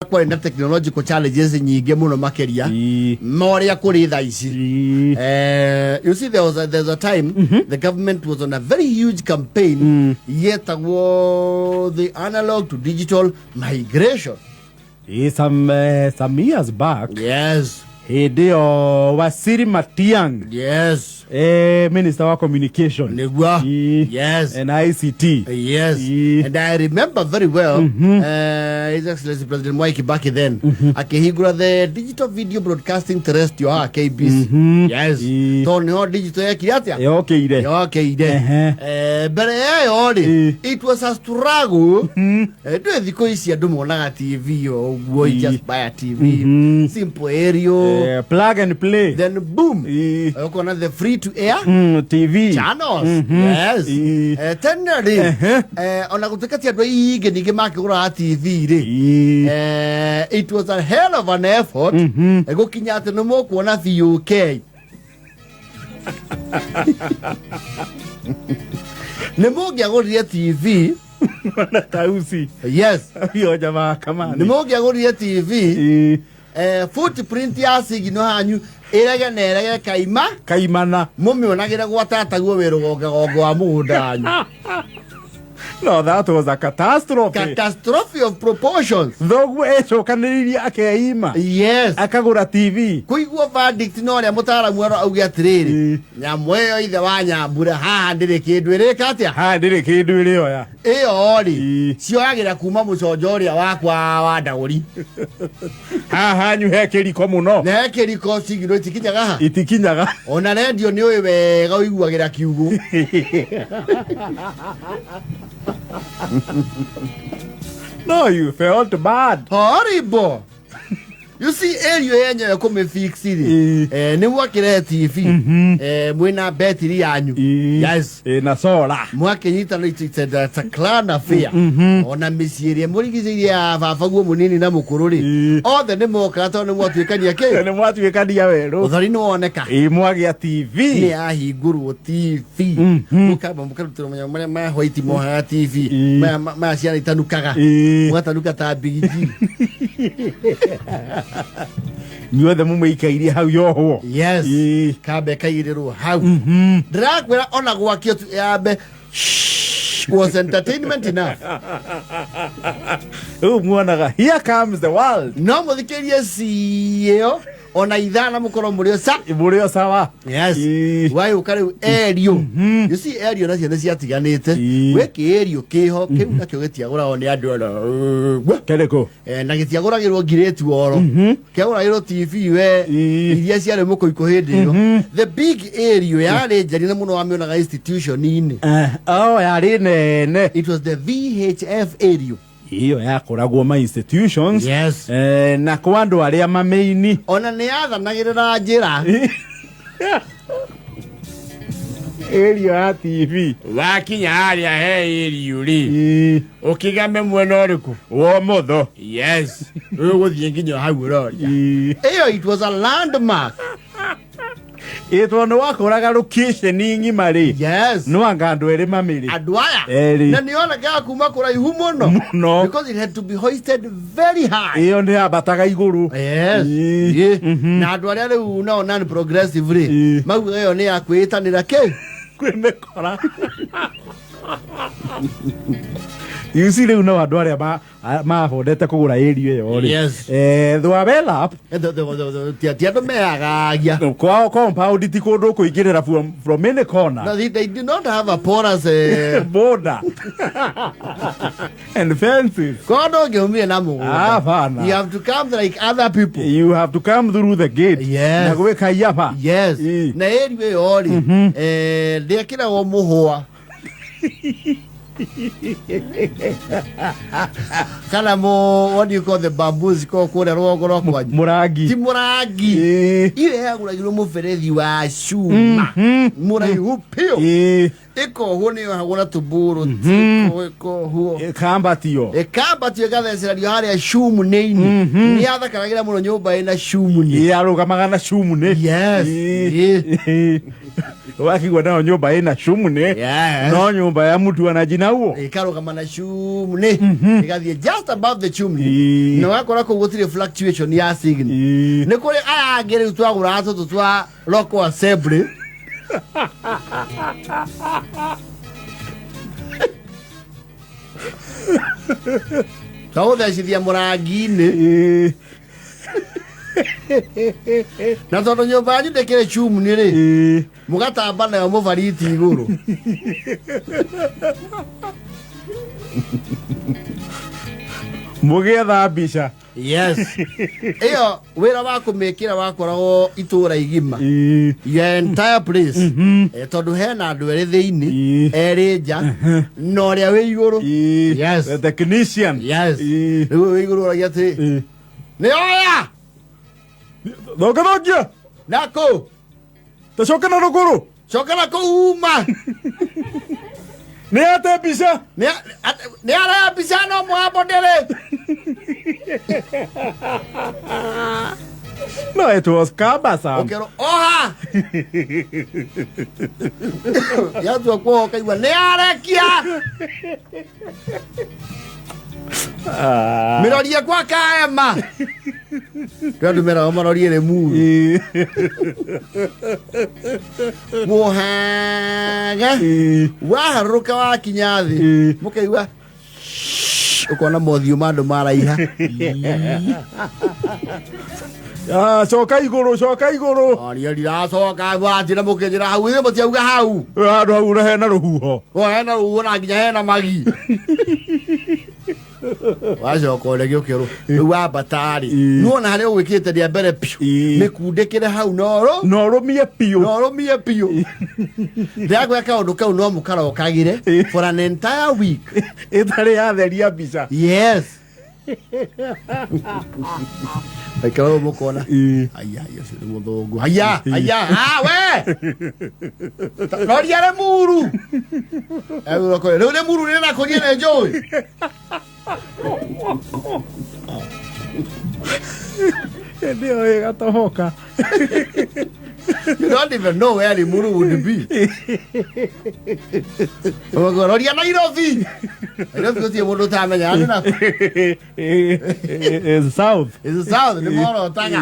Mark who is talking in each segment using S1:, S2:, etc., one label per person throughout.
S1: Kwarĩ na technological challenges nyingĩ mũno makĩria ma ũrĩa kũrĩ thaa ici. You see, there's a time the government was on a very huge campaign yetagwo the analog to digital migration.
S2: Some years back. Hĩndĩ ĩyo Wasiri Matiang, minister wa communication.
S1: Nĩguo.
S2: And ICT.
S1: And I remember very well His Excellency President Mwai Kibaki then akĩhingũra the digital video broadcasting terrestrial haha KBC. Tondũ nĩho digital yekire atĩa?
S2: Yokĩire.
S1: Yokĩire. Mbere ĩyo rĩ, it was a struggle. Ndũĩ thikũ ici andũ monaga TV o ũguo, you just buy a TV, simple aerial,
S2: Plug and play.
S1: Then boom, ũkona the free to air
S2: TV
S1: channels. Tene rĩ, ona gũtuĩka ti andũ aingĩ ningĩ makĩgũraga TV rĩ, it was a hell of an effort gũkinya atĩ nĩ mũkuona VOK, nĩ mũngĩagũrire TV.
S2: Na tausi. Hiyo jamaa kama
S1: Nĩ mũngĩagũrire TV, footprint ya signal hanyu ĩrege na ĩrege kaima.
S2: Kaimana.
S1: Mũmĩonagĩre gwa tataguo wĩ rũgongagongo wa mũgũnda wanyu.
S2: No, that was a catastrophe.
S1: Catastrophe of proportions.
S2: Thoguo ecokanĩrĩirie akeima akagũra TV.
S1: Kũiguo verdict no ũrĩa mũtaaramu aro auge atĩrĩrĩ, nyamũ ĩyo ithe wa nyambura haha ndĩrĩ kĩndũ ĩrĩka atĩa.
S2: Haha ndĩrĩ kĩndũ ĩrĩoya.
S1: Ĩyo rĩ, cioyagĩra kuma mũconjo ũrĩa wakwa wa ndagũri.
S2: Haha hanyu he kĩriko mũno.
S1: Na he kĩriko cigirwo itikinyaga ha.
S2: Itikinyaga.
S1: Ona rendio nĩ ũĩ wega ũiguagĩra kiugũ.
S2: No, you felt bad.
S1: Horrible. You see, area yenyewe kũmĩfix rĩ, nĩ mwakĩrehe TV, mwĩna betiri yanyu.
S2: Na solar.
S1: Mwakĩnyitana, it's a clan affair. Ona mĩciĩ ĩrĩa mũrigicĩirie ya baba guo mũnini na mũkũrũ rĩ, othe nĩ mokaga tondũ nĩ mwatuĩkania kĩ.
S2: Nĩ mwatuĩkania werũ.
S1: Ũtheri nĩ woneka.
S2: Mwagĩa TV.
S1: Nĩ yahingũrwo TV, mũkamba mũkarutĩrwo manyamũ marĩa ma white mohaga TV, maya maya ciana itanukaga, mũgatanuka ta bigiji.
S2: Inyuothe mũmĩikairie hau yohwo.
S1: Kambe ĩkaigĩrĩrwo hau. Ndĩrakwĩra ona gwakio tu yambe shh, was entertainment enough.
S2: Rĩu muonaga here comes the world.
S1: No mũthikĩrie ciĩo ona ithana mũkorwo mũrĩ o sa
S2: Mũrĩ o sawa.
S1: Wagĩũka rĩu aerial, you see, aerial nacio nĩ ciatiganĩte. Gwĩ kĩaerial kĩho kĩu nakĩo gĩtiagũragwo nĩ andũ ona ũguo.
S2: Kĩrĩkũ?
S1: Na gĩtiagũragĩrwo ngirĩtu oro, kĩagũragĩrwo TV we iria ciarĩ mũkũikũ hĩndĩ ĩyo. The big aerial yarĩ njeri na mũno wamĩonaga institution-inĩ.
S2: Oh, yarĩ nene.
S1: It was the VHF aerial.
S2: Iyo yakoragwo ma institutions. Na kwa andũ arĩa mamĩini.
S1: Ona nĩ yathanagĩrĩra njĩra.
S2: Ĩrio ya TV.
S3: Wakinya harĩa he ĩriũ rĩ, ũkĩgame mwena ũrĩkũ?
S2: Wa ũmotho.
S3: Yes, ũgũthiĩ nginya hau ũroria.
S1: Ĩyo it was a landmark.
S2: Ĩ tondũ nĩ wakoraga location ng'ima rĩ, no anga andũ erĩ mamĩrĩ.
S1: Andũ aya.
S2: Erĩ.
S1: Na nĩ yonekaga kuma kũraihu mũno.
S2: Mũno.
S1: Because it had to be hoisted very high.
S2: Ĩyo nĩ yambataga igũrũ.
S1: Na andũ arĩa rĩu nao non progressive rĩ, maugaga ĩyo nĩ ya kwĩĩtanĩra kĩ.
S2: Kwĩ mĩkora. You see, rĩu no andũ arĩa mahondete kũgũra area ĩyo rĩ, they were well up.
S1: Ti andũ meagagia.
S2: Kwao compound ti kũndũ kũingĩrĩra from any corner.
S1: No, they did not have a porous
S2: border and fences.
S1: Kondo ũngĩumire na mũgũnda.
S2: Hapana.
S1: You have to come like other people.
S2: You have to come through the gate. Na gwĩka iapa.
S1: Na area ĩyo rĩ, ndĩekĩragwo mũhũa kana mo, what do you call the bamboos ko kũrĩa rũgongo rwa kwanyu?
S2: Mũrangi.
S1: Ti mũrangi. Iyo yagũragirwo mũberethi wa cuma mũraihu piũ, ĩkohwo, nĩ yohagwo na tũbũrũ, ĩkohwo.
S2: Ĩkambatio.
S1: Ĩkambatio ĩgathecererio harĩa cumunĩ-inĩ. Nĩ yathakaragĩra mũno nyũmba ĩna cumunĩ.
S2: Yarũgamaga na cumunĩ. Wakigua nayo nyũmba ĩna chimney.
S1: Yes.
S2: No nyũmba ya mũtu anajinauo.
S1: Ĩkarũgama na chimney, ĩgathiĩ just above the chimney, na ũgakora kũu gũtirĩ fluctuation ya signal. Nĩ kũrĩ aya angĩ rĩu twagũraga tũtũ twa local assembly. Twagũthecithia mũrangi-inĩ, na tondũ nyũmba yanyu ndĩkĩrĩ chimney rĩ, mũgatamba nayo mũbariti igũrũ.
S2: Mũgĩetha mbica.
S1: Yes, ĩyo wĩra wa kũmĩkĩra wakoragwo itũũra igima, your entire place. Tondũ hena andũ erĩ thĩinĩ, erĩ nja, na ũrĩa wĩ igũrũ. Yes.
S2: The technician.
S1: Yes. Rĩu wĩ igũrũ ũragia atĩrĩ, nĩ oya.
S2: Thonga thongia.
S1: Nakũ.
S2: Tacoka na rũgũrũ.
S1: Coka na kũu uma.
S2: Nĩ ate mbica.
S1: Nĩ araya mbica no mũgambo ndĩrĩ.
S2: No, it was cumbersome.
S1: Ũkerwo oha, yatua kuoha ũkaigua nĩ arekia.
S2: Ah.
S1: Mĩrorie kwa kaema rä andå meraga marorie rä muru. Mũhaga waharũrũka wakinya thĩ, mũkaigua ũkona mothiũ ma andũ maraiha.
S2: Ah, coka igũrũ, coka igũrũ.
S1: Aria ndiracoka watira mũkĩnjĩra hau ithuĩ mũtiauga hau.
S2: Handũ hau na hena rũhuho.
S1: O hena rũhuho na nginya hena magi. Wacoka ũrĩa ũkĩrwo rĩu wambatarĩ, nuona harĩa ũgwĩkĩte rĩa mbere piũ, mĩkundĩkĩre hau noro.
S2: Na ũrũmie biũ.
S1: Na ũrũmie biũ. Ndĩrakwĩra kaũndũ kau no mũkarokagĩre for an entire week.
S2: Ĩtarĩ yatheria mbica.
S1: Yes, aikara ũguo mũkona, aya aya, ũcio nĩ mũthũngũ, aya aya, ah, we roria Rĩmuru. Rĩu Rĩmuru nĩ nakũrie nĩ njũĩ.
S2: Hĩndĩ ĩyo ĩgatohoka.
S1: You don't even know where Limuru would be. Roria Nairobi. Nairobi gũtirĩ mũndũ ũtamenya. Andũ na
S2: Is south.
S1: Is south, nĩ morotaga.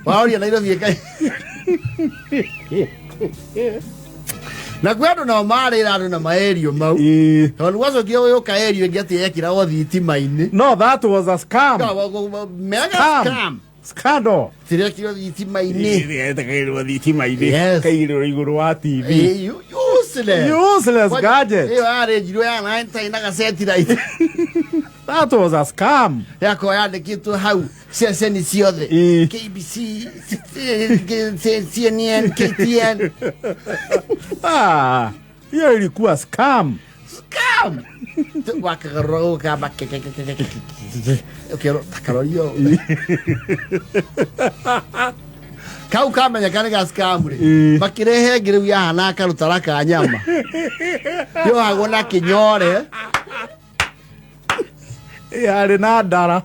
S1: Waroria Nairobi ĩkai. Na kwĩ andũ nao marĩra andũ na maerio mau. Tondũ gwacokire gũgĩũka erio ĩngĩ atĩ yekĩragwo thitima-inĩ.
S2: No, that was a scam.
S1: Mega
S2: Scam.
S1: scam.
S2: Scandal.
S1: Tirekirwo thitima-inĩ.
S3: Ĩkaigĩrĩrwo thitima-inĩ.
S1: Yes.
S2: Kaigĩrĩrwo igũrũ wa TV.
S1: Useless.
S2: Useless gadget.
S1: Ĩyo yarĩ njirũ ya 9 na gasatellite.
S2: That was a scam.
S1: Yakorwo yandĩkĩtwo hau ceceni ciothe. KBC, CNN, KTN.
S2: Ah, hiyo ilikuwa scam.
S1: Scam. Wakagarũra gũkamba ũkerwo takarorio kau kamenyeka nĩ ga scam rĩ, makĩrehe ĩngĩ rĩu yahana karũtara ka nyama yohagwo na kĩnyore.
S2: Yarĩ na ndara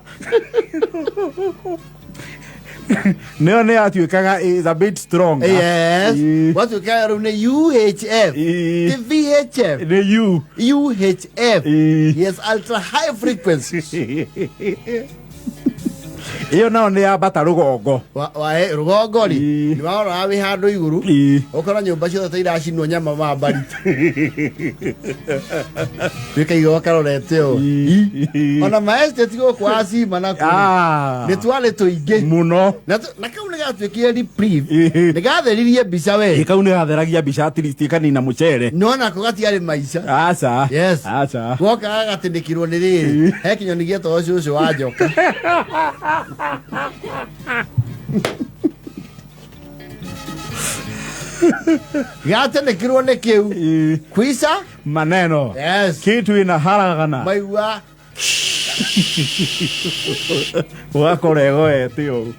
S2: nĩyo nĩ yatuĩkaga is a bit stronger.
S1: Yes. Gwatuĩka rĩu nĩ UHF, ti VHF.
S2: Nĩ U.
S1: UHF. Yes, ultra high frequencies.
S2: Ĩyo nayo nĩ yambata rũgongo.
S1: Rũgongo rĩ, nĩ waroraga wĩ handũ igũrũ, ũkora nyũmba ciothe ta iracinwo nyama ma mbarita wĩkaiga karorete ũũ ona maestate gũkũ acima na kũu
S2: Ah.
S1: nĩ twarĩ tũingĩ
S2: mũno.
S1: Na kau nĩ gatuĩkire reprieve, nĩ gatheririe mbica we.
S2: Ĩ, kau nĩ gatheragia mbica at least ĩkanina mũcere.
S1: No nako gatiarĩ maica.
S2: Aca.
S1: Yes.
S2: Aca.
S1: Goka gagatindĩkirwo nĩ rĩrĩ, he kĩnyoni gĩetagwo cũcũ wa njoka. Gatindĩkirwo nĩ kĩu kwica.
S2: Maneno.
S1: Yes.
S2: Kitu ina haragana.
S1: Maigua.
S2: Ũgakora ĩgoete ũũ.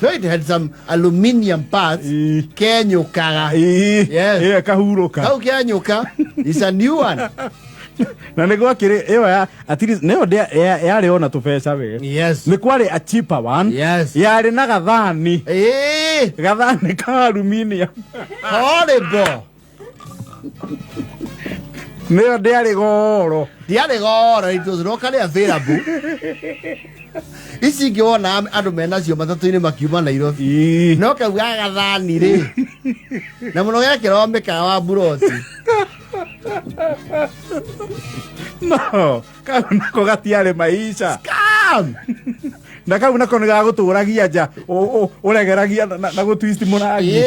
S1: So it had some aluminium parts kenyũkaga. Yes.
S2: Ĩyo ĩkahurũka.
S1: Kau kenyũka is a new one.
S2: Na nä gwakĩrĩ ĩyo ya at least nĩyo yarĩ ona tũbeca we.
S1: Yes.
S2: Nĩ kwarĩ a cheaper one.
S1: Yes.
S2: Yarĩ na gathani.
S1: Ĩĩ,
S2: Gathani ka aluminium.
S1: Horrible.
S2: Nĩyo ndĩarĩ goro.
S1: Ndiarĩ goro, it was locally available. Ici ingĩ wona andũ menacio matatũ-inĩ makiuma Nairobi. No kau ga gathani rĩ, na mũno gekĩrwo mĩkawa mburoti.
S2: No kau nako gatiarĩ maisha.
S1: Scam!
S2: Na kau nako nĩ gagũtũragia nja, ũregeragia na gũtwist mũrangi.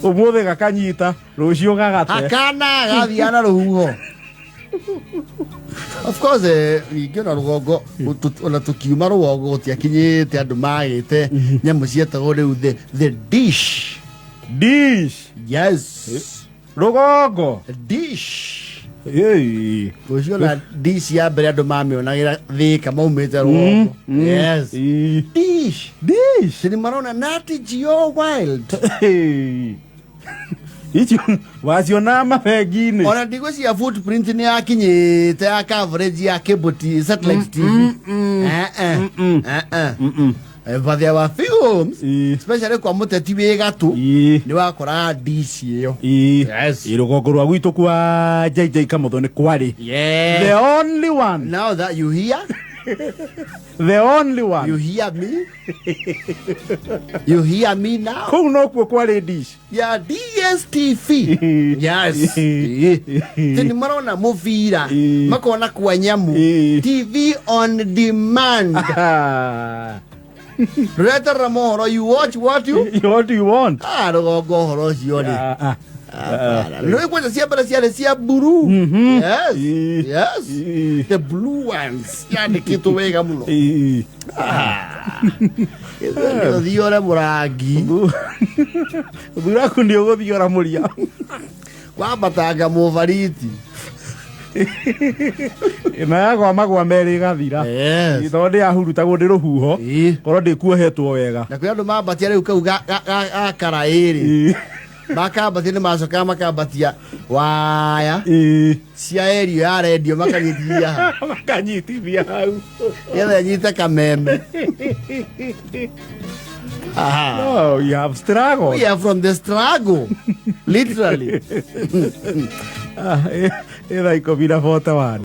S2: Ũmũthĩ gakanyita, rũciũ gagate.
S1: Hakana gathiaga na rũhuho. Of course, ningĩ ona rũgongo, ona tũkiuma rũgongo gũtiakinyĩte andũ magĩte nyamũ cietagwo rĩu the dish.
S2: Dish.
S1: Yes.
S2: Rũgongo.
S1: Dish.
S2: Ĩĩ.
S1: Rũciũ na dish ya mbere andũ mamĩonagĩra Thĩka maumĩte rũgongo. Yes.
S2: Ĩĩ.
S1: Dish.
S2: Dish.
S1: Nĩ marona Nat Geo Wild.
S2: Ĩĩ. Icio waciona mabengi-inĩ.
S1: Ona ndigwĩciria footprint nĩ yakinyĩte ya coverage ya cable TV, satellite TV. Eh, eh. Eh, eh. But there were few homes, especially kwa mũteti wĩ gatũ, nĩ wakoraga dish ĩyo. Yes.
S2: Ĩ, rũgongo rwa gwitũ kwa JJ Kamotho nĩ kwarĩ.
S1: Yeah.
S2: The only one.
S1: Now that you hear,
S2: The only one.
S1: You hear me? You hear me now?
S2: Kũu nokuo kwarĩ dish.
S1: Ya DSTV. Yes. Tini marona mũbira, makona kwa nyamu. TV on demand. Rũreterera mohoro, you watch what you
S2: What you want.
S1: Ah, rũgongo ũhoro ũcio rĩ.
S2: Ah, ah.
S1: Nĩ kwanja cia mbere ciarĩ cia blue. Yes. Yes. The blue ones. Yandĩkĩtwo wega mũno. Thiore mũrangi.
S2: Thuraku nĩ ũgũthiora mũria.
S1: Wambatanga mũbariti.
S2: Na yagwa magwa merĩ ĩgathira.
S1: Yes.
S2: Tondũ ndĩyahurutagwo nĩ rũhuho. Korwo ndĩkuohetwo wega.
S1: Na kwĩ andũ mambatia rĩu kau ga karaĩ rĩ. Makambatia nĩ macokaga makambatia waya cia area ya redio makanyitithia hau.
S2: Makanyitithia hau.
S1: Nĩgetha ĩnyite kameme. Aha.
S2: No, you have struggled.
S1: We are from the struggle. Literally.
S2: Ah, ĩ thaa 10:41.